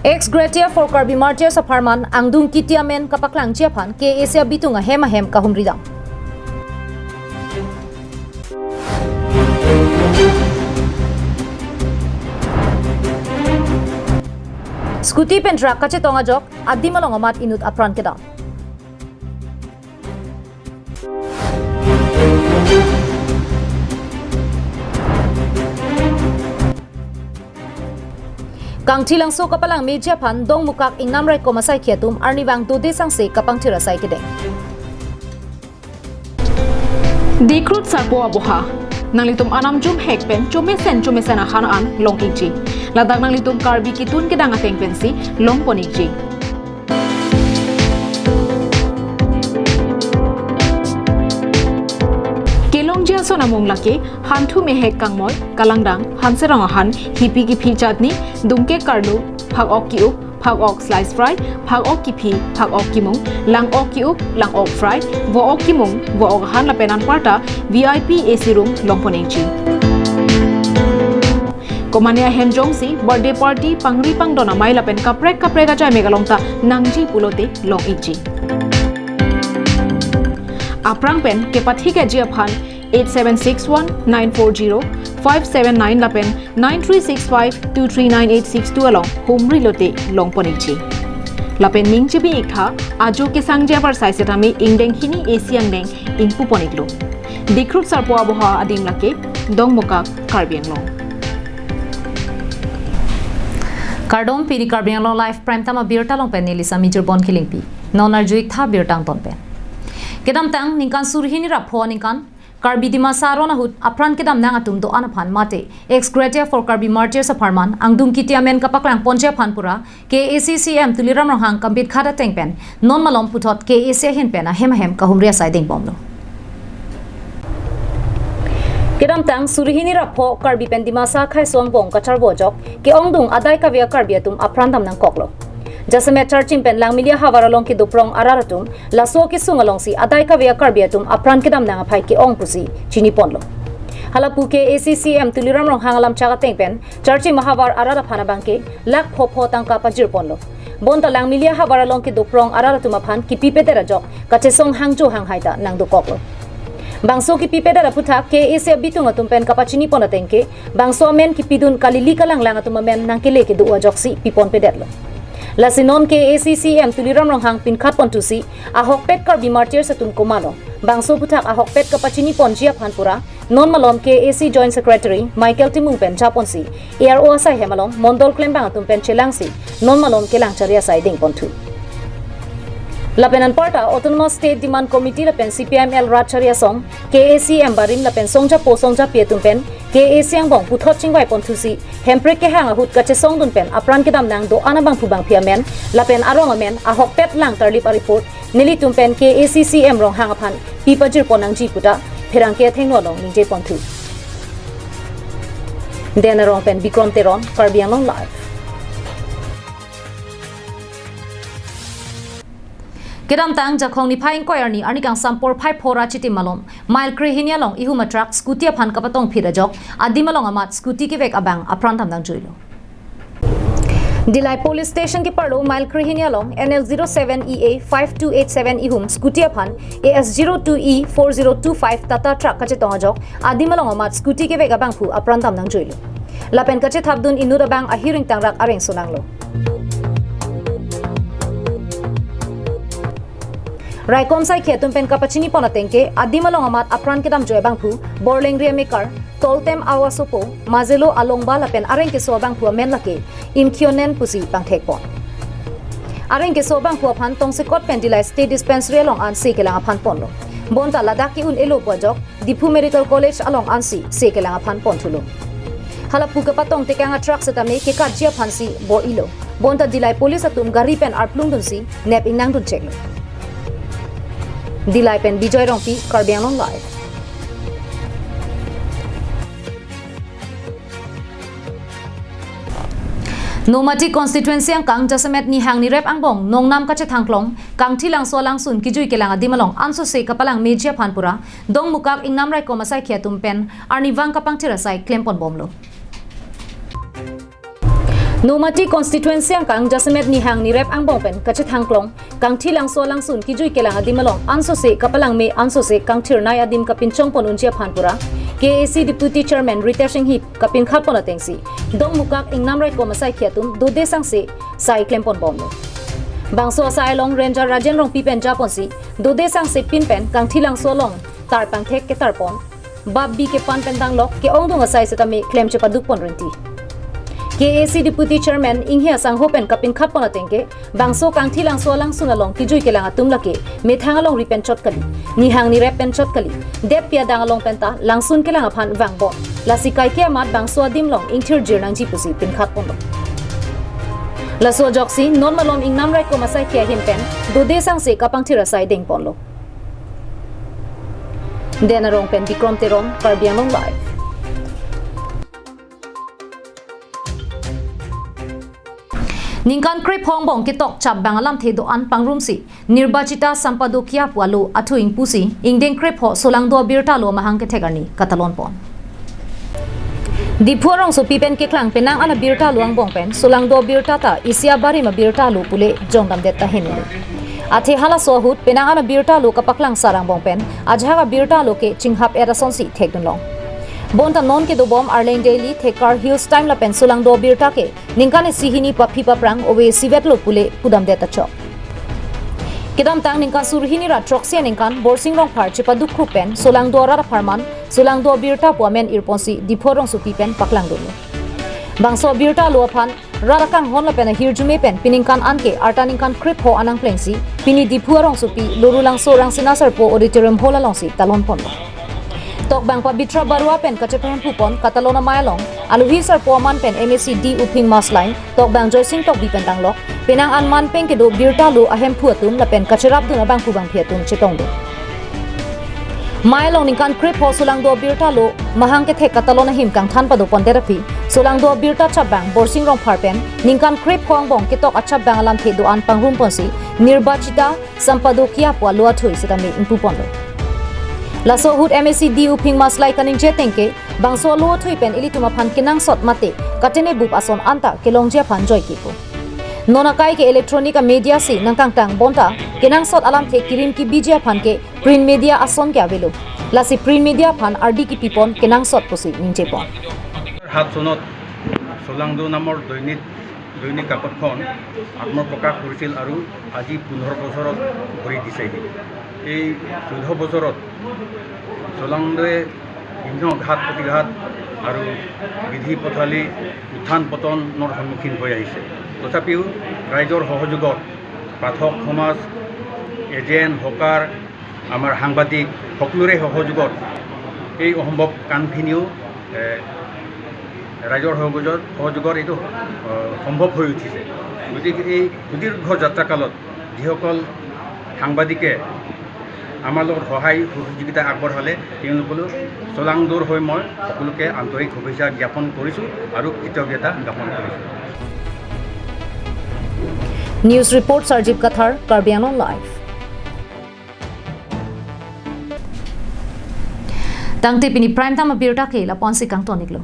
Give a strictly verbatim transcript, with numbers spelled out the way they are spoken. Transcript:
Ex gratia for Karbi martyrs apharman angdung kiti amen kapaklangji aphan K A A C abitung ahem ahem kahumridam. Scooty pen truck kachetong ajok, adim along amat inut apran kedam. Kangthilangso kapalangmeji aphan Dongmukak Ingnam Raikom asaikhi atum arnivang dode sangse kapangthir asai kedeng. Dikrut Sarpo Aboha, nanglitum anam jumhek pen chomesen chomesen ahan an long-ikji. Ladak nanglitum Karbi kitun kedang ateng pensi longpon-ikji. Kelongji ason amung lake, hanthu mehek kangmoi, kalangdang, hanserong ahan, hipi kiphi chutney, dungke karlu, phak-ok ki-up, phak-ok slice fry, phak-ok kiphi, phak-ok kimung, lang-ok ki-up, lang-ok fry, vo-ok kimung, vo-ok ahan lapen anparta V I P A C room longpon-ikji. Komane ahem jongsi birthday party, pangri pangdon amei lapen kaprek kaprek ajaimek along ta nangji pulote long-ikji. Aphrang pen kepathikji aphan eight seven six one nine four zero five seven nine lapen nine three six five two three nine eight six two along humri lote longpon-ikji. Lapen ningjebi-iktha, ajo kesangji apar sai setame ingdeng hini A C angdeng ingpupon-iklo. Dikrut Sarpo Aboha adim lake, Dongmukak, Karbi Anglong. Kardom, pini Karbi Anglong Live Prime Time abirta along pen neli Sami Jirbon Kilingpi. Non arju-iktha birta angton pen. Kedamtang ningkan suri hini ra pho aningkan Karbi Dimasa aron ahut apran kedamnang atum do-an aphan mate ex gratia for Karbi martyrs apharman angdung kiti amen kapaklangponji aphan pura K A A C C E M Tuliram Ronghang kambit khat ateng pen non malom puthot K A A C ahin pen ahem ahem kahumri asai dingbomlo. Kedamtang suri hini ra pho Karbi pen Dimasa khaiso angbong kacharbo ajok ke-ongdung adai kave a-Karbi atum apran damnangkoklo. Jasemet Charchim pen Langmili ahavar along kedoprong arat atum laso kesung alongsi adai kave a-Karbi atum apran kedamnang aphai ke-ong pusi chiniponlo. Halapu K A A C C E M Tuliram Ronghang alamchak ateng pen Charchim ahavar arat aphan abangke lakh pho pho tangka pajirponlo. Bonta Langmili ahavar along kedoprong arat atum aphan kipipedet ajok kachesong hangjo hanghai ta nangdokoklo. Bangso kipipedet aputhak K A A C abitung atum pen kapachinipon ateng ke bangso amen kipidun kalili kalanglang atum amen nangkele kedo ajoksi piponpedetlo. Lasi non K A A C C E M Tuliram Ronghang pinkhatponthusi ahokpet Karbi martyrs atum komatlo, bangso aputhak ahokpet kapachiniponji aphan pura non malom K A A C Joint Secretary Michael Timung pen japonsi A R O asai hem along mondol klembang atum pen chelangsi non malom kelang chari asai dingponthu. Lapen anparta Autonomous State Demand Committee lapen C P I M L rat chari asong, K A A C E M barim lapen songjapo songjapi atum pen K A A C angbong puthot chingvaiponthusi Hemprek kehang ahut kachesongdun pen apran kedamnang do-an abangphu bangphi amen lapen arong amen ahokpet lang tarlip a-report nelitum pen K A A C C E M Ronghang aphan pipajirpon nangji puta pherangke athengno along ningjeponthu. Den Arong pen Bikrom Teron, Karbi Anglong Live. Kedamtang Jakhong niphai ingkoi arni arni kangsam porphai pho ra chitim malom mile krehini along ihum a-truck scooty aphan kapatongphit ajok adim along amat scooty kevek abang apran damnangjuilo. Dillai Police Station keparlo mile krehini along N L zero seven E A five two eight seven ihum scooty aphan A S zero two E four zero two five Tata truck kachetong ajok adim along amat scooty kevek abangphu apran damnangjuilo. Lapen kachethapdun inut abang ahiring tangrak areng sonanglo. Raikom saikhi atum pen kapachinipon ateng ke adim along amat apran kedamjoi abangphu Borlengri amekar Toltem Awasopo, Majelo Alongba lapen areng keso abangphu amen lake Imkhionen pusi pangthekpon. Areng keso abangphu aphan tongsekot pen Dillai State Dispensary along an se kelang aphan ponlo. Bonta ladak ke-un-elo pu ajok Diphu Medical College along ansi se kelang aphan ponthulo. Halapu kepatong tekang a-truck setame kekatji aphansi bor-ilo. Bonta Dillai Police atum gari pen arplungdunsi nep ingnangdun cheklo. Dillai pen Bijoy Rongpi, Karbi Anglong Live. Nomati constituency angkang jasemet nihang nirep angbong nongnam kachethangklong Kangthilangso alangsun kijui kelang adim along ansose kapalangmeji aphan pura Dongmukak Ingnam Raikom asaikhi atum pen arnivang kapangthir asai klemponbomlo. Nomati constituency angkang jasemet nihang nirep angbong pen kachethangklong Kangthilangso alangsun kijui kelang adim along ansose kapalangme ansose kangthirnei adim kapinchongpon unji aphan pura K A A C Deputy Chairman Ritesh Enghi kapinkhatpon atengsi Dongmukak Ingnamraikom asaikhi atum dode sangse sai klemponbomlo. Bangso asai along Ranger Rajen Rongpi pen japonsi dode sangse pin pen Kangthilangso along tar pangthek ketarpon, bap bi kepan pen danglok ke-ongdung asai setame klem chepadukpon renti. K A A C Deputy Chairman Enghi asangho pen kapinkhatpon atengke, bangso Kangthilangso alangsun along kijui kelang atum lake methang alongri pen chot kali, nihang nirep pen chot kali, dep pi adang along penta langsun kelang aphan vangbom. Lasi kaike amat bangso adim along ingthirjir nangji pusi pinkhatponlo. Laso ajoksi non malom Ingnamraikom asaikhi ahin pen dode sangse kapangthir asai dengponlo. Den Arong pen Bikrom Teron, Karbi Anglong Live. Ningkan krepho angbong ketok chapbang alamthe do-an pangrumsi Nirbachita Sampadokya pu alo athu ingpusi ingdeng krepho Solangdo abirta alo amahang kethek arni katalonpon. Diphu arongsopi pen keklang penang an abirta alo angbong pen Solangdo abirta ta isi abarim abirta alo pule jongdamdet ta henlo. Athe halaso ahut penang an abirta alo kapaklang sar angbong pen ajahak abirta alo ke chinghap-et asonsi thekdunlong. Bonta non kedobom Arleng Daily, Thekar Hills Times lapen Solangdo abirta ke ningkan isi hini paphi paprang ove isivetlo pule pudamdet achok. Kedamtang ningkan suri hini ra throksi aningkan Borsing Rongphar chepaduk krup pen Solangdo arat apharman Solangdo abirta pu amen irponsi Diphu arongsopi pen paklangdunlo. Bangso abirta alo aphan rat akanghon lapen ahirjume pen piningkan anke arta ningkan krepho anang plengsi pini Diphu arongsopi Lorulangso Rangsina Sarpo Auditorium Hall alongsi talonponlo. Tokbang Pabitra Barua pen kachepahemphupon katalon amei along alohi sarpo aman pen M A C D Uphing Maslai, Tokbang Joysing Tokbi pen danglok penang an man pen kedo birta alo ahemphu atum lapen kacherapdun abangphu bangphi atum chetongdun. Mei along ningkan krepho Solangdo abirta alo mahang kethek katalon ahim kangthan padopondet aphi Solangdo abirta chapbang Borsing Rongphar pen ningkan krepho angbong ketok achapbang alamthe do-an pangrumponsi Nirbachita Sampadokya pu alo athui setame ingpuponlo. Laso ahut M A C D Uphing Maslai kaningje atengke bangso alo athui pen ilitum aphan kenangsot mate katenebup ason anta kelongji aphan joike pu. Non akai ke electronic a media si nangkangtang bonta kenangsot alamthe kirim kibiji aphan ke print media ason ke avelo. Lasi print media aphan ardi kipipon kenangsot pusi ningjepon. সাত চনত চোলাংডো নামৰ দৈনিক দৈনিক কাকতখন আত্মপ্ৰকাশ কৰিছিল আৰু আজি পোন্ধৰ বছৰত ভৰি দিছেহি। এই চৈধ্য বছৰত চোলাংডোৱে বিভিন্ন ঘাত প্ৰতিঘাত আৰু বিধি পথালি উত্থান পতনৰ সন্মুখীন হৈ আহিছে। তথাপিও ৰাইজৰ সহযোগত পাঠক সমাজ, এজেণ্ট, হকাৰ, আমাৰ সাংবাদিক সকলোৰে সহযোগত এই অসম্ভৱ কামখিনিও, এ, ৰাইজৰ সহযোগত, সহযোগত এইটো, অ, সম্ভৱ হৈ উঠিছে। গতিকে এই সুদীৰ্ঘ যাত্ৰাকালত যিসকল সাংবাদিকে আমাৰ লগত সহায় সহযোগিতা আগবঢ়ালে, তেওঁলোকলৈ চোলাংডোৰ হৈ মই সকলোকে আন্তৰিক শুভেচ্ছা জ্ঞাপন কৰিছোঁ আৰু কৃতজ্ঞতা জ্ঞাপন কৰিছোঁ। News report, Sarjib Kathar, Karbi Anglong Live. Tangte pini prime time abirta ke lapu-ansi kangton-iklo.